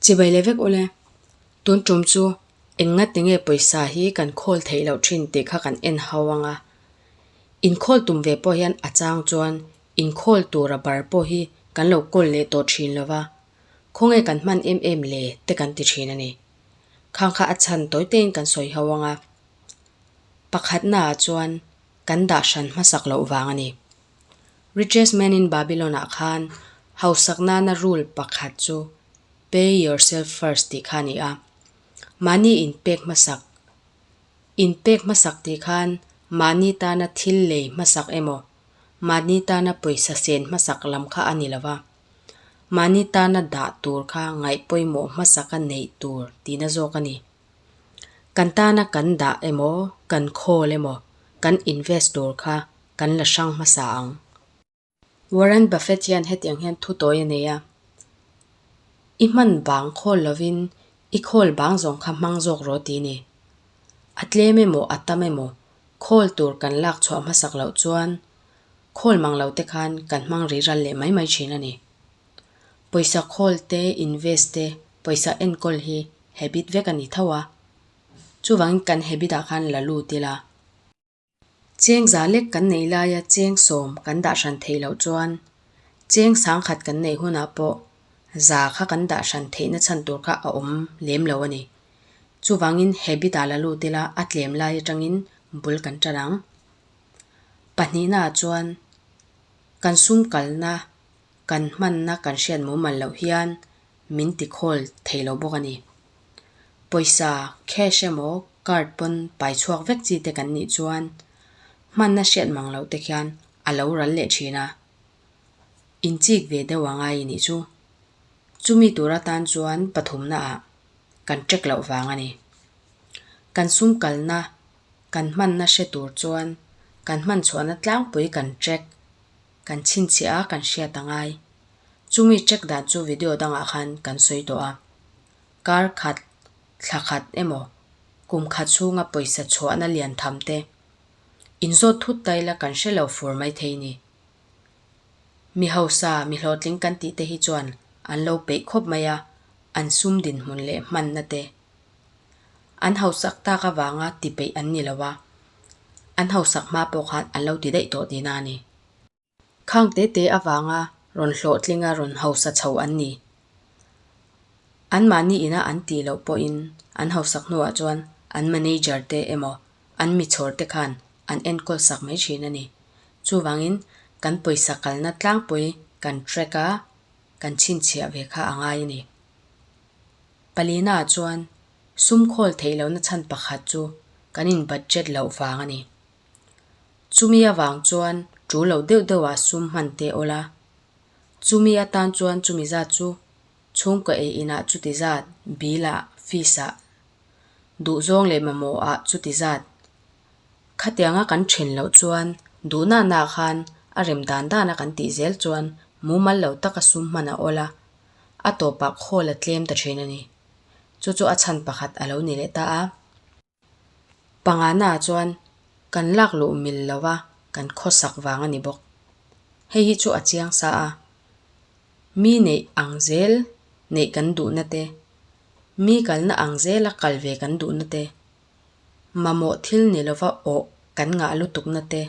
Chibai leh vek ule. Tun tum chu eng nga tinge pawisa hi kan khawl theih loh thin tih kha kan en ho anga. Inkhawl tum ve pawh hian a chang chuan inkhawl tura bar pawh hi kan lo kawl leh tawh thin lova, khawnge kan hman em em le te kan ti thin a ni. Khang kha a chhan tawi tein kan sawi ho anga. Pakhatnaah chuan kan dah hran hmasak loh vang a ni. Richest Man in Babylon-ah khan hausak nana rule pakhat chu Pay yourself first tih kha a ni a. Mahni inpek hmasak Inpek hmasak tih khan mahni tana thil lei hmasak emaw, mahni tana pawisa sen hmasak lam kha a ni lo va. Mahni tana dah tur kha ngaih pawimawh hmasaka neih tur tihna zawk a ni. Kan tana kan dah emaw, kan khawl emaw, kan invest tur kha kan la hrang hmasa ang. Warren Buffett hian hetiang hian thu tawi a nei a, I hman bang khawl lovin i khawl bang zawng kha hmang zawk rawh ti ni. A tlem emaw a tam emaw khawl tur kan lak chhuah hmasak loh chuan khawl mang lo te khan kan hmang ri ral leh mai mai thin a ni. Pawisa khawl te, invest te, pawisa enkawl hi habit vek a ni tho a. Chuvangin kan habit ah khan la lut ila. Cheng za lek kan neih laia cheng sawm kan dah hran theih loh chuan cheng sangkhat kan neih hunah pawh za kha kan dah hran theihna chhan tur kha a awm lem lo a ni. Chuvangin habit ah la lut ila a tlem lai atangin bul kan tan ang. Pahnihnaah chuan kan sum kalna kan hmanna kan hriat mumal loh hian min ti khawl thei lo bawk a ni. Pawisa, cash emaw card pawn pai chhuak vek chi te kan nih chuan hmanna hriat mang loh te khian a lo ral leh thin a. Inchik ve deuh a ngai nih chu. Chumi tur atan chuan pathumna ah kan track loh vang a ni. Kan sum kalna, kan hmanna hre tur chuan kan hman chhuahna tlangpui kan track, kan chhinchhiah a kan hriat a ngai. Chumi check dan chu video dangah khan kan sawi tawh a. Kar khat, thla khat emaw kum khat chhunga pawisa chhuahna lian tham te inzawt thut ta ila kan hre lo fur mai thei ni. Mi hausa, mi hlawhtling kan tih te hi chuan an lo peih khawp mai a, an sum dinhmun leh hmanna te. An hausak tak avanga ti peih an ni lo a, an hausak hma pawh khan an lo ti daih tawh tihna a ni. Khang te te avanga rawn hlawhtlinga rawn hausa chho an ni. Anmahni ina an tih loh pawhin an hausak hnuah chuan an manager te emaw an mi chhawr te khan an enkawl sak mai thin a ni. Chuvangin kan pawisa kalna tlangpui kan track a, kan chhinchhiah ve kha a ngai a ni. Palina chuan sum khawl theih lohna chhan pakhat chu kan in budget loh vang a ni. Chumi avang chuan ṭul lo deuh deuhah sum hman teh awl a. Chumi atan chuan chumi zat chu chhungkaw ei inah chuti zat, bill-ah, fees-ah, duhzawng leh mamawhah chuti zat. Khatianga kan ṭhen loh chuan duhnahnaah khan a rem dan dana kan tih zel chuan mumal lo taka sum hman a awl a, a tawpah khawl a tlem ta ṭhin a ni. Chu chu a chhan pakhat a lo ni leh ta a. Pangana chuan kan lak luh mil lova kan khawsak vang a ni bawk. Hei hi chu a chiang sa a. Mi neih ang zel neih kan duhna te, mi kalna ang zela kal ve kan duhna te, mamawh thil ni lova awh kan ngah lutukna te,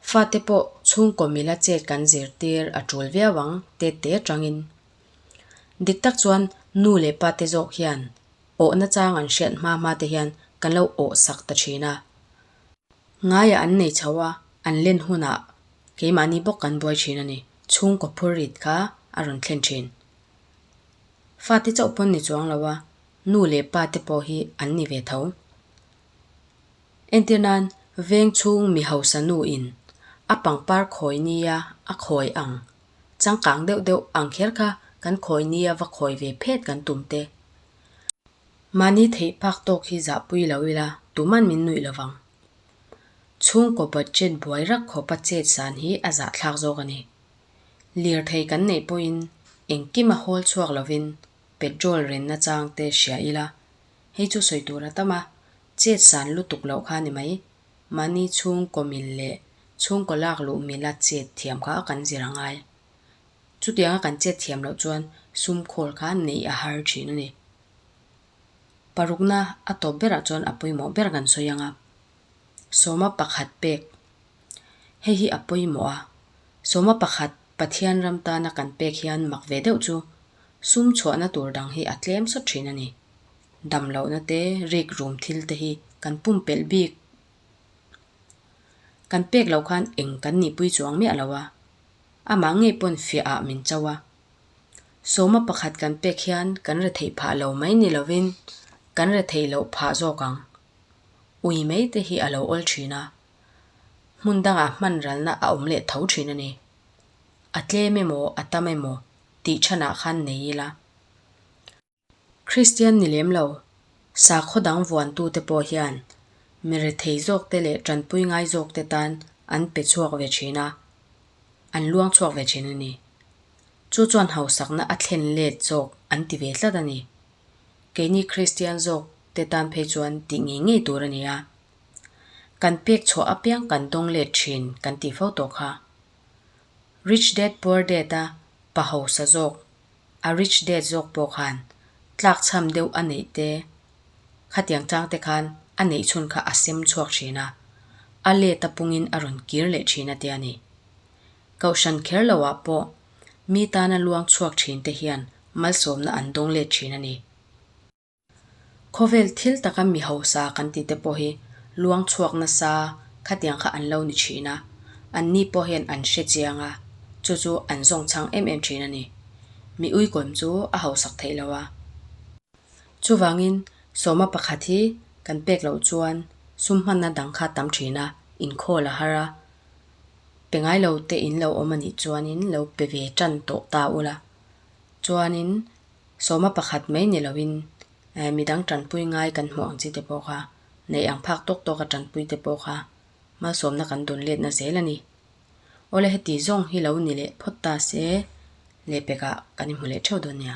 fate pawh chhungkaw mila chet kan zirtir a tul viau ang te te atangin. Dik tak chuan nu leh pa te zawk hian Awhna chang an hriat hma hma te hian kan lo awh sak ta thin a. Ngaiah an nei chho a, an len hunah keimahni bawk kan buai thin a ni. Chhungkaw phur rit kha a rawn thlen thin. Fate chauh pawn ni chuang lo a, nu leh pa te pawh hi an ni ve tho. Entir nan, veng chhung mi hausa nu in a pangpar khawi nia a khawi ang, changkang deuh deuh ang kher kha kan khawi nia va khawi ve phet kan tum te. Mahni theih phak tawk hi zahpui lo ila tuman min nuih lo vang. Chhungkaw budget buai rak khawpa chet san hi a zahthlak zawk a ni. Lirthei kan neih pawhin engkim a hawl chhuak lovin petrol renna chang te hria ila hei chu sawi tur a tam a, chet san lutuk loh kha ni mai. Mahni chhungkaw mil leh chhungkaw lak luh mila chet thiam kha kan zir a ngai. Chutianga kan chet thiam loh chuan sum khawl kha neih a har thin a ni. Parukna a tawp berah chuan a pawimawh ber kan sawi ang a, sawma pakhat pek. Hei hi a pawimawh a, sawma pakhat Pathian ram tana kan pek hian mak ve deuh chu sum chhuahna tur dang hi a tlem sawt thin a ni. Dam lohna te, rik rum thil te hi kan pumpelh bik. Kan pek loh khan eng kan nihpui chuang miah lo a, amah ngei pawn fiah ah min cho a. Sawma pakhat kan pek hian kan retheih phah lo mai ni lovin kan retheih loh phah zawk ang. Ui mai te hi a lo awl thin a, hmun dangah hman ralna a awm leh tho thin a ni. A tlem emaw a tam emaw tih chhanah khan nei ila. Kristian ni lem lo, sakhaw dang vuantute pawh hian mi rethei zawkte leh tanpui ngai zawkte tan an pe chhuak ve thin a, an luang chhuak ve thin a ni. Chu chuan hausakna a thlen let zawk an ti ve tlat a ni. Keini Kristian zawkte tan phei chuan tih ngei ngei tur a ni a. Kan pek chhuah apiang kan dawng let thin kan tih fo tawh kha. Rich Dad Poor Dad a pa hausa zawk A rich dad zawk pawh khan tlakchham deuh a neih te, khatiang chang te khan a neih chhun kha a sem chhuak thin a, a let a pungin a rawn kir leh thin a tia ni. Kohhran kher lo ah pawh mi tana luang chhuak thin te hian malsawmna an dawng let thin a ni. Khawvel thil taka mi hausa kan tih te pawh hi luang chhuak nasa khatiang kha an lo ni thin a, anni pawh hian an hre chiang a, chu chu an zawng chhang em em thin a ni. Mi uikawm chu a hausak theih lo a. Chuvangin sawma pakhat hi kan pek loh chuan sum hmanna dang kha tam thin a, inkhawl a har a, pe ngai lo te in lo awm a nih chuanin lo pe ve tan tawh ta ula. Chuanin Sawma pakhat mai ni loin midang tanpui ngai kan hmuh ang chi te pawh kha neih ang phak tawk tawka tanpui te pawh kha malsawmna kan dawn letna zel a ni. Awle heti zawng hi lo ni leh phawt ta se lehpekah kan inhmu leh theuh dawn nia.